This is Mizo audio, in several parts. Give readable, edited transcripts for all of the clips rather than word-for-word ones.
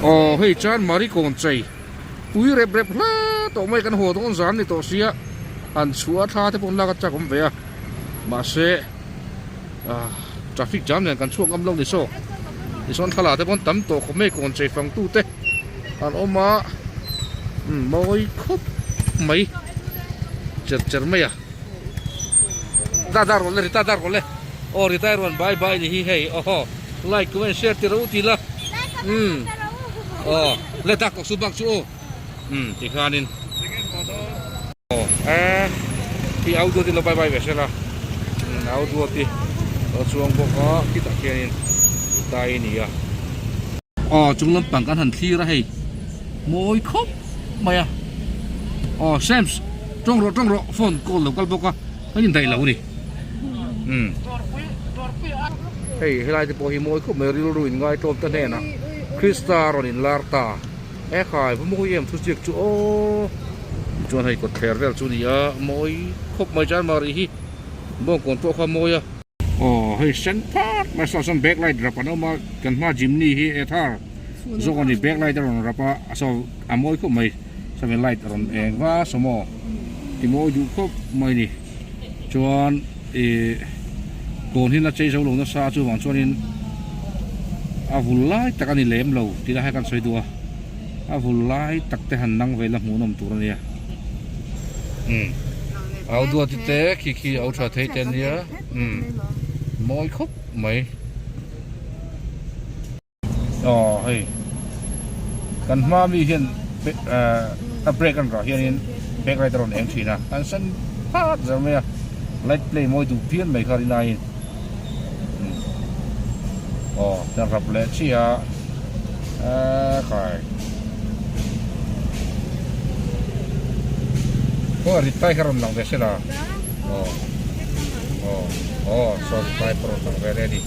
Aw hei chuan Mari kawn chei pui rep rep hle tawh mai kan haw dawn zan ni tawh sia han chhuah a thla te pawh an lak a chak awm ve a mahse ah traffic jam nen kan chhuak ngam lo ni saw tichuan thla la te pawh an tam tawh khawp mai kawn chei fang tu te an awm a umm mawi khawp mai cher cher mai a ta dar rawn le ri ta dar rawn le aw ri tai rawn bye bye ni hi hei aw like comment share ti ro ti la umm aw le tak kawk su bak chu aw umm tikhanin aw e khi au duat in lo bye bye ve sela umm au duat hi lo chuang bawk a khitah khianin tai a ni a aw chung lampang kan han thlir a hei mawi khawp mai a aw Shams tawng rawh tawng rawh phone call lo kal bawk a kan indaih lo a ni umm hei helai te pawh hi mawi khawp mai rilru in ngaitlawm ta hnenah Krista rawn in lar ta e khai va mawi em thuziak chu aw tichuan hei kawtthler vel chu a ni a mawi khawp mai chuan mahri hi bawngkawn pawh kha a mawi a. Aw hei sen phak mai saw sawn back light rap an awm a kan hma jimny hi e thar zawk a ni back light a rawn rap a saw a mawi khawp mai sawmi light a rawn eng va saw maw ti mawi duh khawp mai a ni chuan ih kawn hi la chei zo lo nasa a chuvang chuanin a vul lai tak a ni lem lo tih lai kha kan sawi duh a a vul lai tak te han nang vel a hmuhnawm tur a nia umm au duati te khi khi au tha thei te ania umm mawi khawp mai. Aw hei kan hma mi hian a brake an rah hianin back light a rawn eng thin a an sen phak zel mai a light play mawi duh phian mai kha rin aiin aw kan rap leh chiah a ekhai aw rit tai kha rawn lang ve se la aw aw aw saw rit tai pawh rawn lang ve le a ni.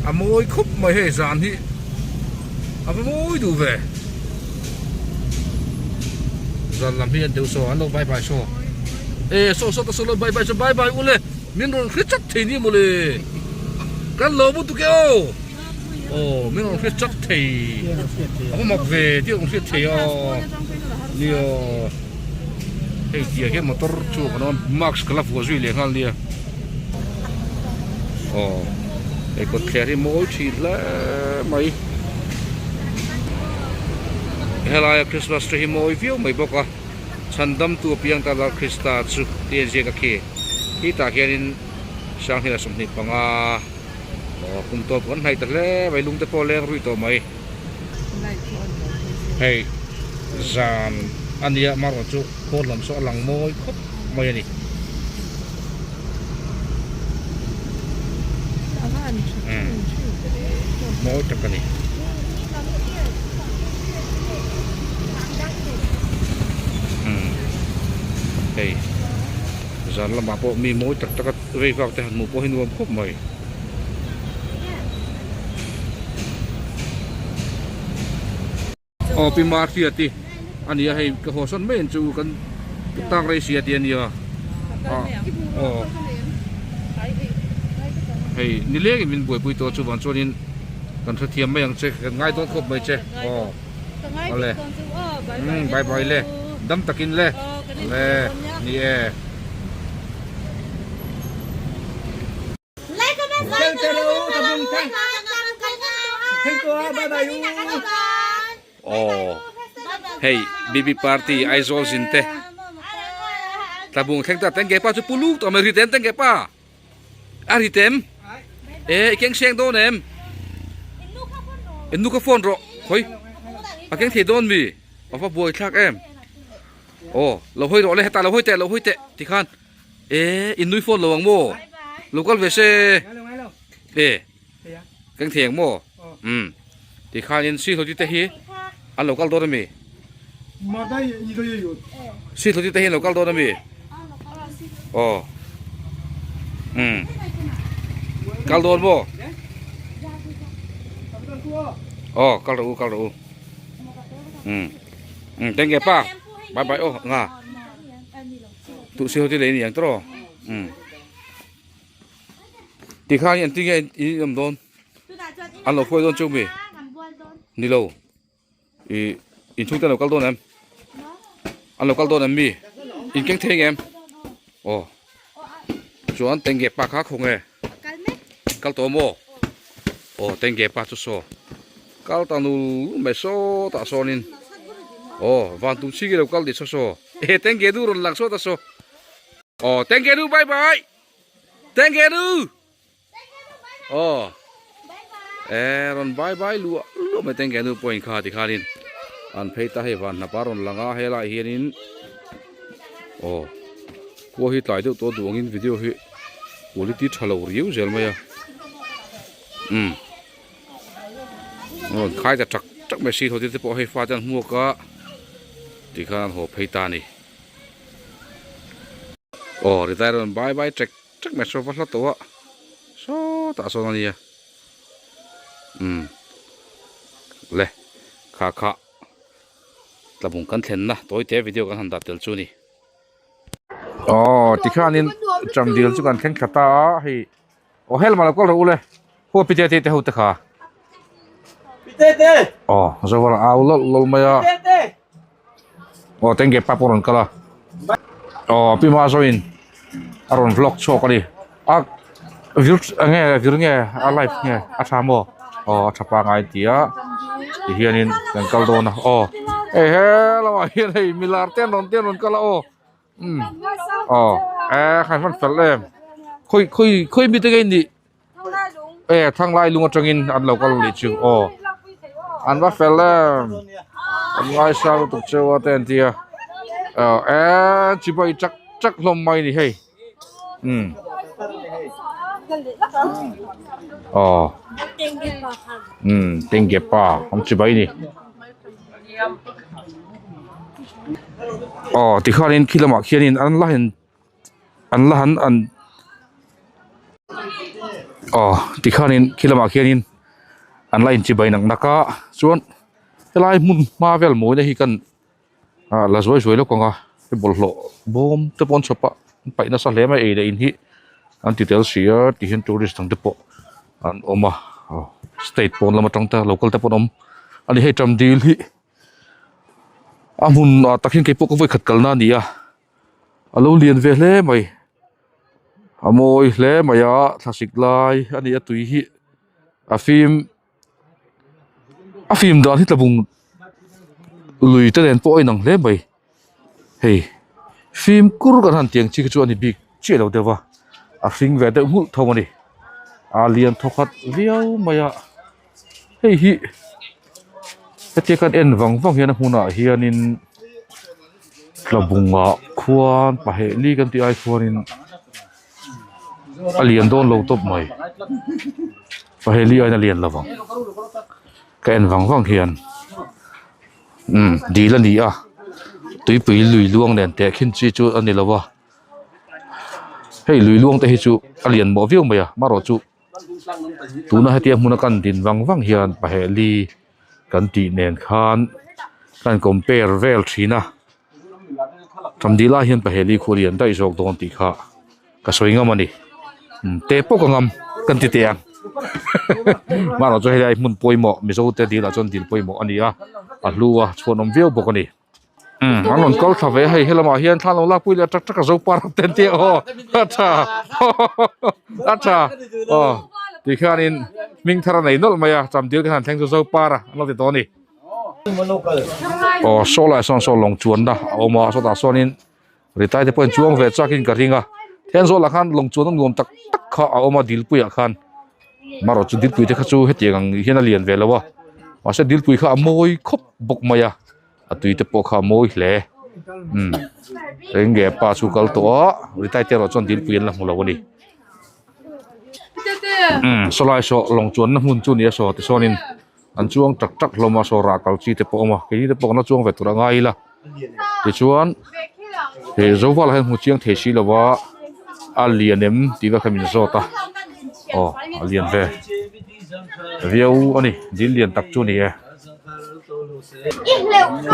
A mawi khup mai hei zan hi a va mawi duh ve zan lam hi an deuh saw an lo bye bye saw e saw saw ta saw lo bye bye saw bye bye ule min rawn hre chat thei ni mawle kan lo mu tuk e aw aw min rawn hre chat thei a va mak ve tih a rawn hriat thei a nia hei tia hian motor chu kan awm mask ka la vuah zui leh nghal nia aw hei kawtthler hi mawi thin hle mai helaia christmas tree hi mawi viau mai bawk a chhandamtu apiang ta lal Krista chu tih a inziak a khi khitah hianin sanghnih leh 25 aw kum tawp kan hnaih ta hle mai lung te pawh a leng rui tawh mai. Hei zan a nia marawh chu khawl lam saw a lang mawi khawp mai a ni. Mawi tak a ni. Hei zan lamah pawh mi mawi tak tak a vei vak te han hmuh pawh hi nuam khawp mai. Aw pi Marthia ti a nia hei ka haw sawn mai ang chu kan tang rei sia ti a nia ah aw hei nileng in min buaipui tawh chuvang chuanin kan hrethiam mai ang che kan ngai dawn khawp mai che aw awle umm bye bye le dam takin le le ni e. Aw hei BB party Aizawl zin te tlabung thleng ta tengge pa chu pu luk tawh mai ri tem tengge pa a ri tem e i keng seng dawn em in nu kha phone rawh khawi a keng thei dawn mi a va buai thlak em aw lo hawi rawh le heta lo hawi teh lo hawi teh tikhan. E in nui phone lo ang maw lo kal ve se e keng thei ang maw um tikhanin si hlawti te hi an lo kal dawn ami si hlawti te hi an lo kal dawn ami aw um kal dawn maw aw kal rawh u kal rawh u um um tengge pa bye bye aw nga. Tuhsi ho te lei a ni ang tawh umm tikhan hi engtin nge in awm dawn an lo hruai dawn chu mi ni lo ih inchhung te an lo kal dawn em an lo kal dawn em mi in keng thei ang em aw chuan tengge pa kha khaw nge kal tawh maw aw tengge pa chu saw kal ta nul mai sawtah sawnin aw van tum chhing hi lo kal tih saw saw e tengge nu rawn lang sawt a saw aw tengge nu bye bye tengge nu aw e rawn bye bye luah luah mai tengge nu pawhin kha tikhanin an phei ta hei van hnapa rawn lang a helaiah hianin aw khua hi tlai deuh tawh duh angin video hi quality tha lo riau zel mai a umm rawn khai ta tak tak mai si tho te pawh hei fate an hmuak a tikhan an haw phei ta a ni aw retire rawn bye bye ṭek ṭek mai saw va hla tawh a sawtah sawn a nia umm le kha kha tlabung kan thlenna tawi te video kan han dah tel chu a ni. Aw tikhanin Chamdil chu kan thleng thla ta a hei aw helma lo kal rawh u le huat pite te te ho te kha aw zawar au lawlh lawlh mai a aw tengge pa pawh a rawn kal a aw pi hma zawin a rawn vlog chhuak a ni a vir enge vir nge a live nge a tha maw aw a tha pangai a ti a tihianin kan kal dawn a aw hei he lamah hian hei milar te an rawn te an rawn kal a aw umm aw e khan hman fel em khawi khawi khawi mi te nge in nih e thanglai lung atangin an lo kal leh chu aw an va fel em an ngaisa lutuk cheu a te an tia aw e chibai chak chak hlawm mai a ni hei. Umm aw umm tengge pa awm chi mai a ni aw tikhanin khi lamah khianin an la han an la han an aw tikhanin khi lamah khianin an la inchibai nak nak a chuan helai hmun hma vel mawina hi kan. Ah la zuai zuai lawk ang a he bawlhhlawh bawm te pawh an chhawp a an paih nasa hle mai ei leh in hi an ti tel si a ti hian tourist dang te pawh an awm a aw state pawn lam atang te local te pawh an awm a ni hei ṭam dil hi a hmun ah tak hian keipawh ka vawikhat kalna a ni a a lo lian ve hle mai a mawi hle mai a thlasik lai a ni a tui hi a fim. A fim dan hi tlabung lui te nen pawh a inang hle mai hei fim kur kan han tiang chi kha chu a ni bik chiah lo deuh a a hring ve deuh nghulh tho a ni a lian thaw khat viau mai a hei hi hetia kan en vang vang hian a hmunah hianin tlabung ah khuan paheh li kan tih ai khuanin. A lian dawn lo tawp mai paheli aiin a lian lo vang ka en vang vang hian umm dil a ni a tuipui lui luang nen teh khin chi chu a ni lo a hei lui luang te hi chu a lian mawh viau mai a marawh chu tuna hetia hmuna kan din vang vang hian paheli kan tih nen khan kan compare vel thin a. Ṭamdil ah hian paheli khu lian daih zawk dawn tih kha ka sawi ngam a ni te pawh ka ngam kan ti teh ang mahrawh chu helai hmun pawimawh mizo te dil ah chuan dil pawimawh a ni a a hlu a chhuanawm viau bawk a ni umm an rawn kal thla ve a hei helamah hian thla lo lakpui leh tak tak a zo par te an tia aw a tha a tha aw tikhianin hming thar a nei nawlh mai a ṭamdil kan han thleng chu zo par a an lo ti tawh a ni. Aw saw lai sawn saw lawng chuanna a awm a sawtah sawnin ritai te pawhin chuang ve chakin ka ring a then zawlah khan lawng chuanna nuam tak tak kha a awm a dilpuiah khan marawh chu dilpui te kha chu hetiang ang hian a lian ve lo a mahse dilpui kha a mawi khawp bawk mai a a tui te pawh kha a mawi hle umm enge pa chu kal tawh a ritai te erawh chuan dilpui an la hmu lo a ni umm sawlai saw lawng chuanna hmun chu a ni a saw tichuanin. An chuang tak tak hlawm a saw rah kal chi te pawh a awm a keini te pawh kan la chuang ve tur a ngai ila tichuan he zovala hian hmu chiang thei si lova a lian em tih vel kha min zawt a aw a lian ve viau a ni dil lian tak chu a ni e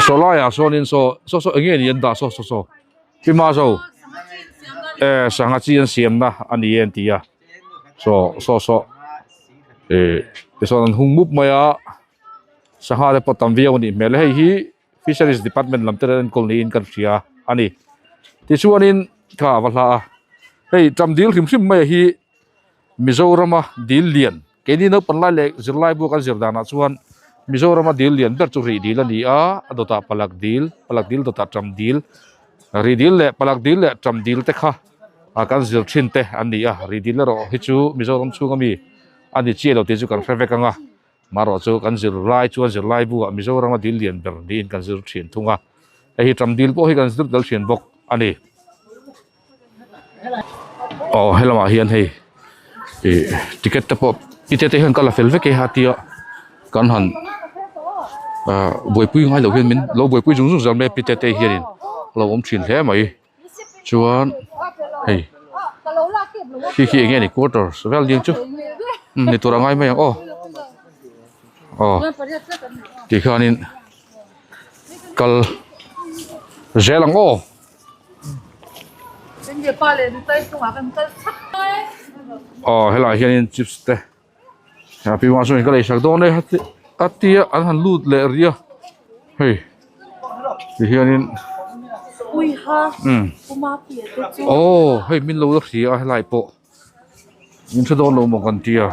saw laiah sawnin saw saw saw eng nge ni an dah saw saw saw pi ma zo. E sangha chi an siamna a ni e an ti a saw saw saw ih tichuan an hung mup mai a sangha te pawh tam viau a nih hmel a hei hi fisheries department lam te an enkawl niin kan hria a ni tichuanin kha a va hla a hei ṭam dil hrim hrim mai hi Mizorama dil lian keini naupang lai leh zirlai bu kan zir danah chuan Mizorama dil lian ber chu rih dil a ni a a dawtah palak dil palak dil dawtah ṭam dil rih dil leh palak dil leh ṭam dil te kha ah kan zir thin te an ni a rih dil erawh hi chu Mizoram chhunga mi a ni chiah lo tih chu kan hre vek ang a. Marawh chu kan zirlai chuan zirlai buah Mizorama dil lian ber niin kan zir thin thung a, hei hi ṭam dil pawh hi kan zir tel thin bawk a ni. Aw he lamah hian hei ih ticket te pawh i te te hian ka la fel vek e a tia kan han ah buaipui ngai lo hian min lo buaipui zung zung zel mai a pi te te hianin a lo awm thin hle mai. Chuan hei khi khi eng nge ni quarters vel ding chu umm ni tur a ngai mai ang aw aw ti khanin kal zel ang aw. Aw helaiah hianin chips te a pi mah chuan ka lei sak dawn e a tia an han lut leh rih a hei ti hianin umm aw hei min lo la hria a helai pawh min hre dawn lo maw kan tia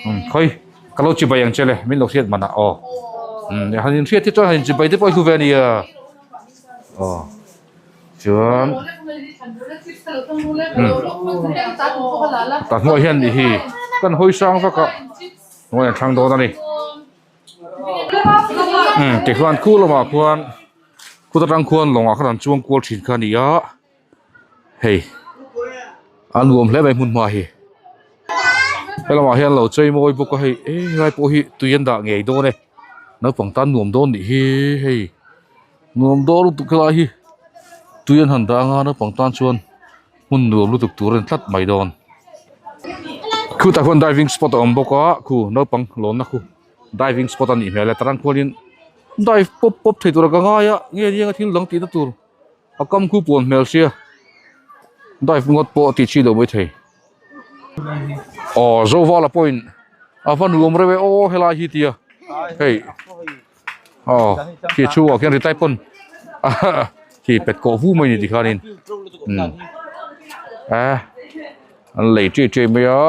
umm khawi ka lo chibai ang che le min lo hriat manah aw umm han inhriat hi chuan han inchibai te pawh a hlu ve a nia aw. Chuan tah hnuaiah hian nih hi kan hawi sang vak a hnuaiah an thlang dawn a ni umm tikhuan khu lamah khuan khuta tang khuan lawngah khan an chuang kual thin kha a ni a hei a nuam hle mai hmun hma hi he lamah hian lo chei mawi bawk a hei helai pawh hi tui an dah ngei dawn e naupang tan nuam dawn nih hi hei. Nuam dawn lutuk helai hi tui an han dah anga naupang tan chuan hmun nuam lutuk tur a ni tlat mai dawn. Khutah khuan diving spot a awm bawk a khu naupang lawnna khu diving spot a nih hmel e tarang khuanin dive pawp pawp thei tura ka ngai a nge nia thil dang tihna tur a kam khu puan hmel sia dive ngawt pawh a tih chi lo maithei. Aw Zovala pawhin a va nuam reuh e aw helai hi tia hei. Aw khi chhungah khian ri type pawn khi pet kawh vu mai ni tikhanin umm eh an lei ṭi ṭi mai a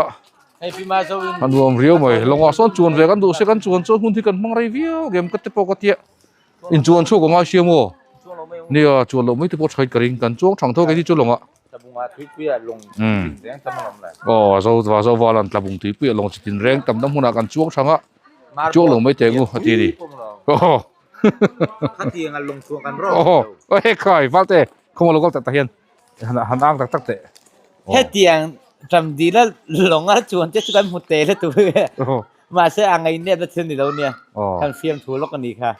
a nuam riau mai lawngah sawn chuan ve kan duh se kan chuan chuan hun hi kan hmang rei viau ang em ka te pawh ka tia inchuan chhuak a ngai sia maw nia chuan loh mai te pawh tha in ka ring kan chuang thang tho keini chu lawngah. Umm aw zo va zo val an tlabung tuipuiah lawng chi tinreng tamna hmunah kan chuang thang a chuang lo mai teh ngu a ti a ni aw aw he khai valte khawng lo kal tak tak hian han han ang tak tak teh hetiang ṭam dila lawnga chuan te chu kan hmu tel a tu mahse a ngainep na thil ni lo nia kan fiamthu lawk a ni kha.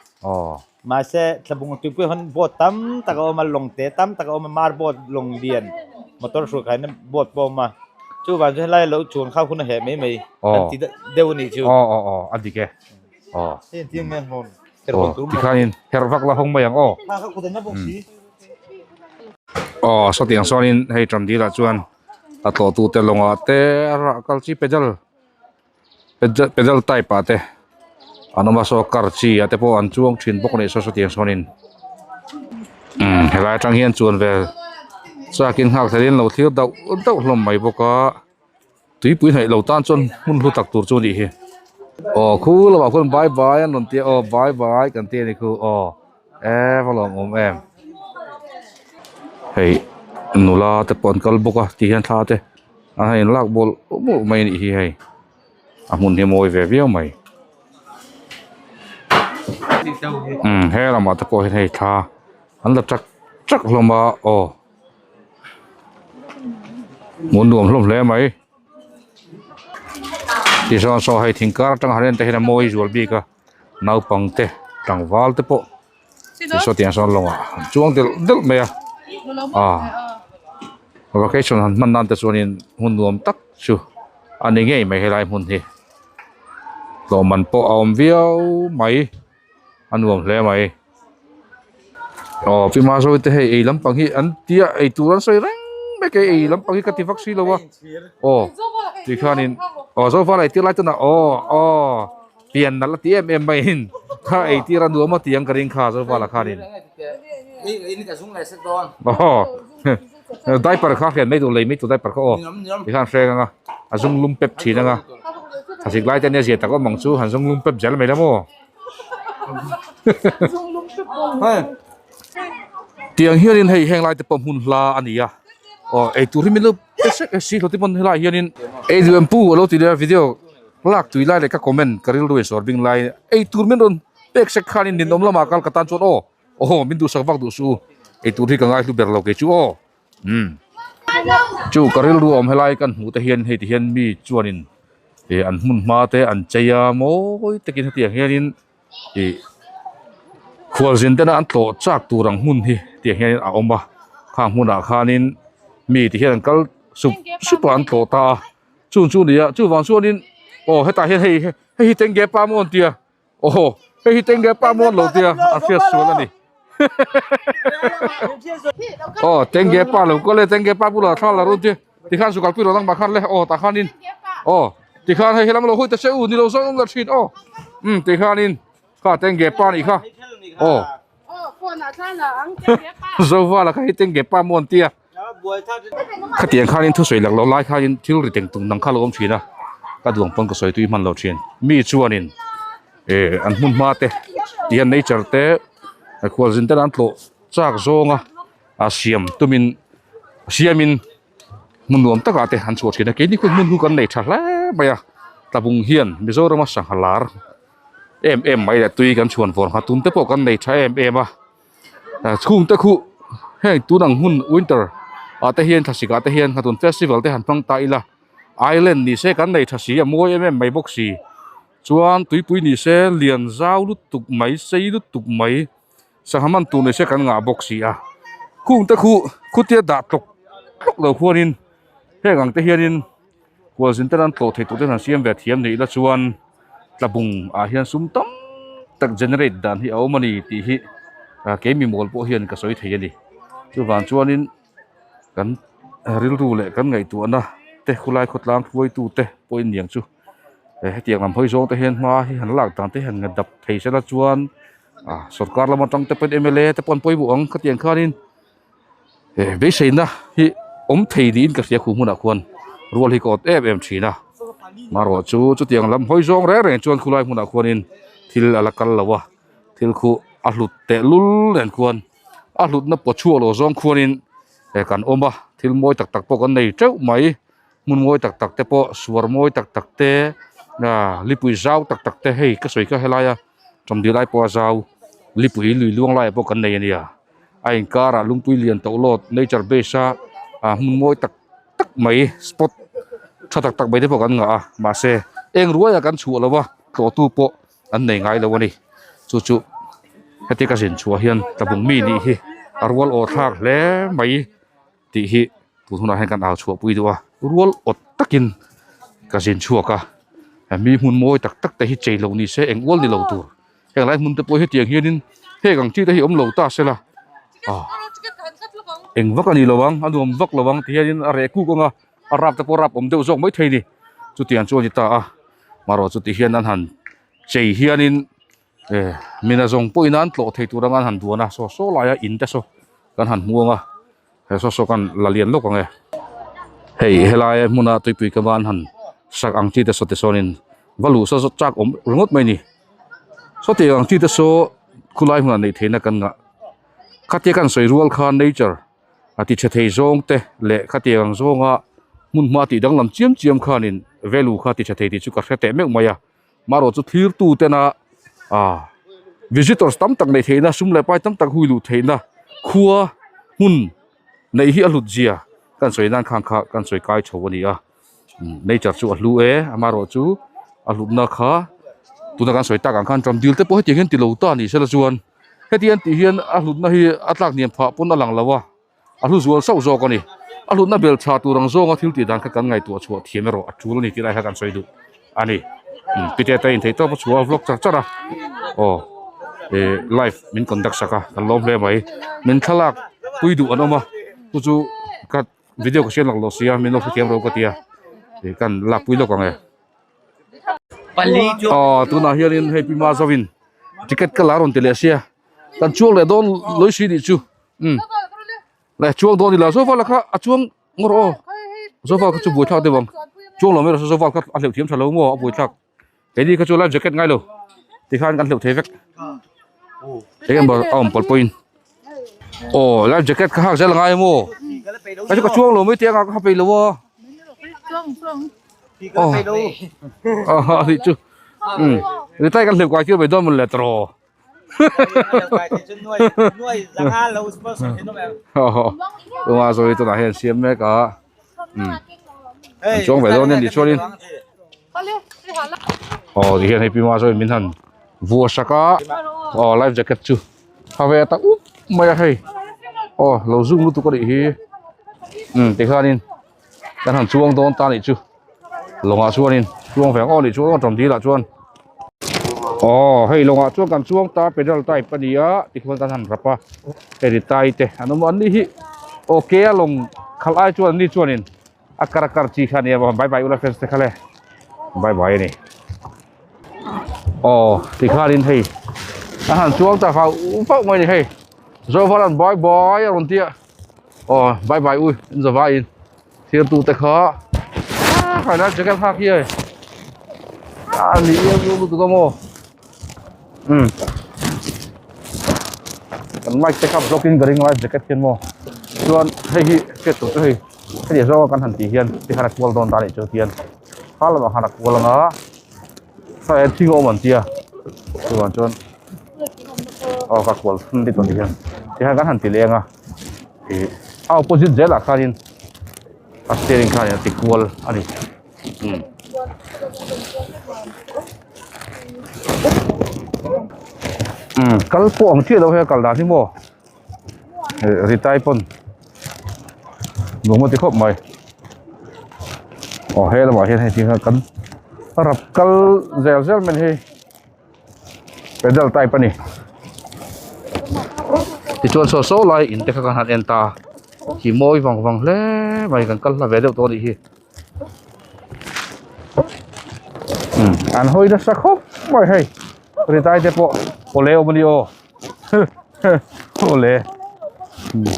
Mahse, Thlabung tuipui hawn boat tam tak a awm a, lawng te tam tak a awm a, mar boat, lawng lian, motor hruai khaina boat pawh a awm a. Chuvang chu helai lo chuan kha hun a heh mai mai kan ti deuh a nih chu. Aw aw aw, a dik e. Aw. Hei engtin nge hawn herh hawn tur maw? Tikhanin herh vak la hawng mai ang aw. Kha kha kut an la bawk si. Aw, sawtiang sawnin hei Ṭamdil ah chuan a tlawhtute lawngah te a rah kal chi pedal. Pedal type ah te an awm a saw car chi ah te pawh an chuang thin bawk a nih saw sawtiang sawnin umm helai atang hian chuan vel chakin nghak thei in lo thlir dauh dauh hlawm mai bawk a tuipui hnaih lo tan chuan hmun hlu tak tur chu a nih hi aw khu lamah khuan bye bye an rawn tia aw bye bye kan ti a ni khu aw e va lawm awm em hei nula te pawh an kal bawk a ti hian thla te. A hei in lak bawlh bawlh mai a nih hi hei a hmun hi a mawi ve viau mai umm he lamah te pawh hian hei thla an la chak chak hlawm a aw hmuh nuam hlawm hle mai tichuan saw hei thing kar atanga han en te hian a mawi zual bik a naupang te tlangval te pawh. Saw tiang sawn lawngah an chuang delh delh mai a ah vacation han hman nan te chuanin hmun nuam tak chu a ni ngei mai helai hmun hi tlawhman pawh a awm viau mai a nuam hle mai aw pi mazawi te hei ei lampang hi an tia ei tur an sawi reng. mai kei ei lampang hi ka ti vak si lo a aw tikhanin aw zovala ei tir lai chuan aw aw pian nalh a ti em em maiin kha ei tir a nuam a ti ang ka ring kha zovala khanin aw diaper kha hriat mai duh lei mai tur diaper kha aw tikhan hreng anga a zung lum pep thin anga thlasik lai te ania zia tak awm ang chu han zung lum pep zel mai la maw. Tiang hianin hei heng lai te pawh hmun hla a ni a aw eitur hi min lo pe sek e si hlawh te pawn helaiah hianin ei duh em pu a lo ti leh a video lak tui lai leh ka comment ka rilru in sawr bing lai eitur min rawn pek sek khanin ninawm lamah kal ka tan chuan aw aw min duhsak vak duh suh u eitur hi ka ngaihlu ber lo kei chu aw umm chu ka rilru awm helai kan hmuh te hian hei ti hian mi chuanin ih an hmun hma te an chei a mawi takin hetiang hianin ih khualzin tena an tlawh chak tur ang hmun hi tiang hianin a awm a khang hmunah khanin mi ti hian an kal sup sup a an tlawh ta a chung chu a ni a chuvang chuanin aw hetah hian hei hei hi tengge pa maw an tia aw hei hi tengge pa maw an lo tia a hriat sual a ni aw tengge pa lo kawle tengge pa bulah thla la rawn tia. Tikhan zu kalpui lo nangmah khan le aw tah khanin aw tikhan hei helam lo hawi ta che u ni lo zawng awm la thin aw um tikhanin kha tengge pa nih kha aw zova la kha hi tengge pa maw an tia khatiang khanin thusawi lak loh lai khanin thil ri teng tung dang kha lo awm thin a ka duang pawn ka sawi tui hman lo thin mi chuanin eh an hmun hma te tihian nature te khualzin ten an tlawh chak zawnga a siam tumin siamin hmun nuam takah te an chhuah thin a keini khu hmun khu kan nei tha hle mai a tlabung hian Mizorama sangha lar em em mai leh tui kan chhuan vawr ngha tun te pawh kan nei tha em em a chhung te khu heng tun ang hun winter ah te hian thlasik ah te hian nghatun festival te han hmang ta ila island ni se kan nei tha si a mawi em em mai bawk si chuan tuipui ni se lian zau lutuk mai sei lutuk mai. Sangha man tur ni se kan ngah bawk si a, khung te khu khutia dah tlawk tlawk lo khuanin heng ang te hianin khualzin ten an tlawh theih tur te han siam ve thiam ni ila chuan tlabung ah hian sum tam tak generate dan hi a awm a ni tih hi keimi mawl pawh hian ka sawi thei a ni chuvang chuanin kan rilru leh kan ngaihtuahna te khulai khawtlang hruaitu te pawhin niang chu hetiang lam hawi zawng te hian hma hi han lak dan te hi han dap thei sela chuan. Ah sorkar lam atang te pawhin mla te pawh an pawimawh ang khatiang khanin eh beiseina hi awm thei niin ka hria khu hmunah khuan rual hi ka awt em em thin a marawh chu chutiang lam hawi zawng reng reng chuan khulai hmunah khuanin thil a la kal lo a thil khu a hlut teh lul nen khuan a hlutna paw chhuak lo zawng khuanin eh kan awm a thil mawi tak tak pawh kan nei teuh mai. Hmun mawi tak tak te pawh suar mawi tak tak te ah lipui zau tak tak te hei ka sawi kha helaia tawmdil lai pawha zau lipui lui luang laiah pawh kan nei a nia a inkarah lungpui lian tawh lawt nature base a ah hmun mawi tak tak mai spot tha tak tak mai te pawh kan ngah a mahse eng ruaiah kan chhuah lo va tlawhtu pawh an nei ngai lo a ni chu chu heti ka zin chhuah hian tlabung mi nih hi a rual aw thlak hle mai. Tih hi tun hunah hian kan au chhuah pui duh a rual awt takin ka zin chhuak a mi hmun mawi tak tak te hi chei loh ni se eng ual ni lo tur heng lai hmun te pawh hetiang hianin heng ang chi te hi awm lo ta se la ah eng vak a ni lo ang a nuam vak lo ang ti hianin a reh kuk ang a a rap te pawh rap awm deuh zawk mai thei ni chutiang chu a ni ta a marawh chu ti hian an han chei hianin Eh mina zawng pawhin an tlawh thei tur anga an han duan a saw saw laia in te saw kan han hmu ang a he saw saw kan la lian lawk ang e hei helai hmuna tuipui ka van han sak ang chi te saw te sawnin va luh saw saw chak awm ringawt mai a ni sawtiang ang chi te saw khulai hmunah neih theihna kan ngah khatia kan sawi rual khan nature a ti tha thei zawng te leh khatiang ang zawnga hmun hma tih danglam chiam chiam khanin value kha ti tha thei tih chu ka hre teh meuh mai a. Marawh chu thlirtu tena ah visitors tam tak neih theihna sum leh pai tam tak hui luh theihna khua hmun neih hi a hlut zia kan sawi nan khang kha kan sawi kai chho a ni a nature chu a hlu e amarawh chu a hlutna kha tuna kan sawi tak ang khan ṭam dil te pawh hetiang hian ti lo ta ni sela chuan hetiang tih hian a hlutna hi a tlak hniam phah pawn a lang lo a. A hlu zual sauh zawk a ni. A hlutna bel tha tur ang zawnga thil tih dan kha kan ngaihtuah chhuah thiam erawh a tul a ni tih lai kha kan sawi duh a ni. Pite te in theihtawp a chhuah a vlog char char a aw eh live min conduct sak a kan lawm hle mai. Min thlalak pui duh an awm a chu chu ka. video ka siam lak lo sia min lo hrethiam ro ka tia ih kan lakpui lawk ang e. Aw tunah hianin hei Pi Mazawin ticket ka la rawn ti leh sia kan chuang leh dawn lawisi nih chu umm le chuang dawn ila zovala kha a chuang ngawr aw zoval kha chu buaithlak deuh ang chuang lo mai rawh se zoval kha a hleuh thiam tha lo maw a buaithlak. Keini kha chu life jacket ngai lo tikhan kan hleuh thei vek eng emaw a awm pawlh pawhin aw life jacket kha hak zel a ngai maw ka chu ka chuang lo mai te anga ka ha peih lo a aw a nih chu um ritai kan hleuh kai tir mai dawn mawn le tawh tunah zawi tunah hian siam mek a um an chuang ve dawn a ni chuanin aw ti hian hei pi ma sawi min han vuah sak a aw life jacket chu ha ve ta up mai a hei aw lo zoom lutuk a nih hi um tikhanin kan han chuang dawn ta nih chu lawngah chuanin chuang ve ang aw nih chu aw tawm dil ah chuan aw hei lawngah chuan kan chuang ta pedal type a ni a tikhuan kan han rap a hei ri tai te an awm a an ni hi aw ke a lawng khalh ai chuan an ni chuanin a kar a kar chi kha a ni a bye bye ula friends te kha le bye bye a ni aw tikhanin hei an han chuang ta fau fauh mai a ni hei zovalan bye bye a rawn ti a. Aw bye bye ui in za vaiin thir tu te kha a khai lai jacket hak hi hei a ni em em lutuk a maw um kan mic te kha block in ka ring lai jacket hian maw chuan hei hi hriat tur chu hei heti zawng a kan han tih hian tikhan a kual dawn ta anih chu tian kha lamah khan a kual anga hei hian thing a awm an tia chuvang chuan aw ka kual thun bik ang hian tihian kan han ti leng a ih a opposite zelah khanin a steering khanin a ti kual a ni umm umm kal pawh ang chiah lo hei a kal dan hi maw ih ri tai pawn nuam a ti khawp mai aw he lamah hian hei ti khan kan rap kal zel zel mai ni hei. Pedal type a ni tichuan saw saw lai in te kha kan han en ta khi mawi vang vang hle mai kan kal hla ve deuh tawh a nih hi umm an hawi nasa khawp mai hei ritai te pawh awle awm a ni aw awle umm.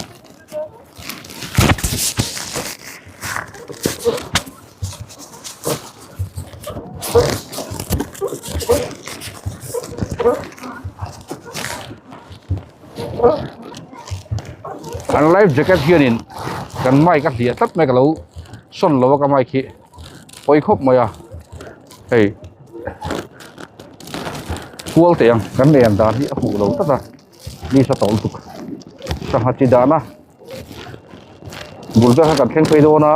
An life jacket hianin kan mic a hliah tlat mai ka lo sawn lo a ka mic hi pawi khawp mai a hei kual teh ang kan en dan hi a huh lo tlat a mi sa tawh lutuk sangha chi dahna bul vel kha kan thleng phei dawn a.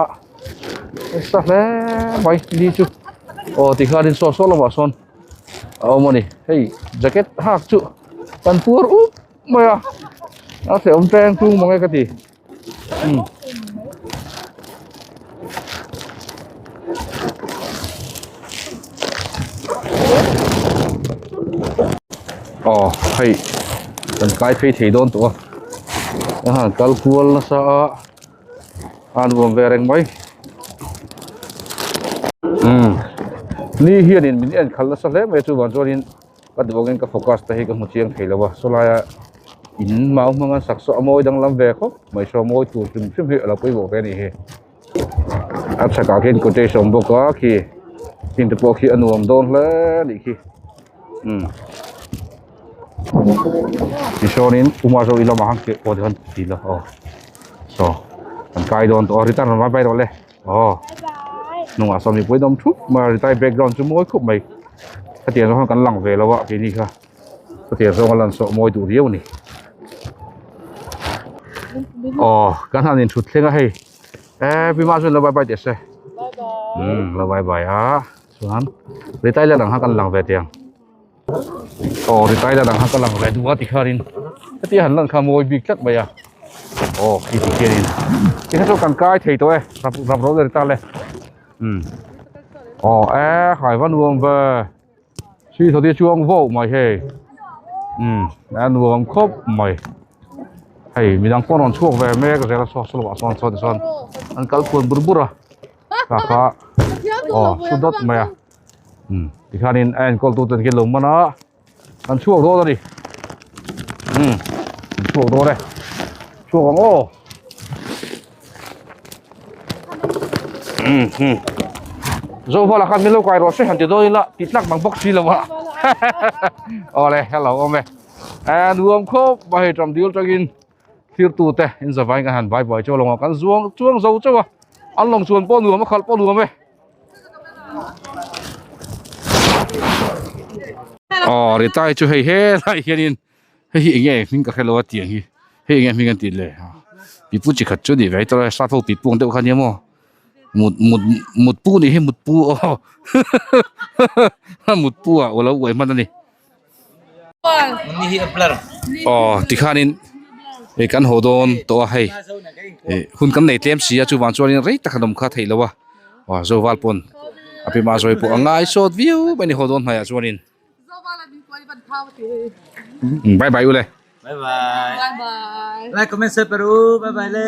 Nasa hle mai ni chu aw tikhanin saw saw lamah sawn a awm a ni hei jacket hak chu kan puar up mai a a hrehawm teng tung mang e ka ti umm. Aw hei kan kai phei thei dawn tawh a a han kal kual nasa a. A nuam ve reng mai umm ni hianin min en khalh nasa hle mai a chuvang chuanin ka duh angin ka focus te hi ka hmu chiang thei lo a sawlaia in mau hmanga sak saw a mawi danglam ve khawp mai saw mawi tur hrim hrim hi a lo pawimawh ve a nih hi a chhakah khian cottage a awm bawk a khi hnim te pawh khi a nuam dawn hle a nih khi umm tichuanin uma zawh i lamah khan ke aw tikhan ti la aw. Saw kan kai dawn tawh a return rawn vai vai rawh le aw hnungah sawn mipui an awm thup mai a retire background chu mawi khup mai hetiang zawng khan kan lang ve lo a keini kha hetiang zawng a lan saw mawi duh riau a ni aw kan han inthut thleng a hei e pi ma chuan lo bye bye teh se umm lo bye bye a chuan retire dang kha kan lang ve teh ang. Aw ri tai la dang kha ka lang ve duh a tikhanin hetia han lan kha mawi bik tlat mai a aw khi ti khianin tikha chu kan kai thei tawh e rap rap ro ri ta le um aw e khai va nuam ve si tho te chuang vo mai hei um a nuam khawp mai. Hei midang pawh rawn chhuak ve mek zel a saw saw ah sawn sawn tichuan an kal kuan bur bur a tah kha aw su dawt mai a umm tikhanin a enkawl tu ten khi lo man a an chhuak dawn a ni umm an chhuak dawn e chhuak ang aw umm hmm Zovala khan min lo kai rawh se han ti dawn ila ti tlak mang bawk si lo a awle hello awm e. Eh nuam khawp mai hei ṭam dil tangin thirtute in zavaiin kan han vai buai chu lawng a kan zuang chuang zo chauh a an lawng chuan pawh nuam a khalh pawh nuam e aw Rita hi chu hei helai hianin hei hi eng nge hming ka hrelo a tiang hi hei eng nge hming an tih le pipu chi khat chu a ni ve tawh e sap ho pipu ang deuh kha nia maw mut mut mut pu nih hi mut pu aw mut pu ah alo uai hman a ni. Aw tikhanin hei kan haw dawn tawh a hei ih hun kan nei tlem si a chuvang chuanin rei tak an awm kha theih loh a aw zoval pawn a pi mah zawi pawh a ngai sawt viau mai a ni haw dawn hnaiah chuanin bye bye u le bye bye like comment share peru bye bye le.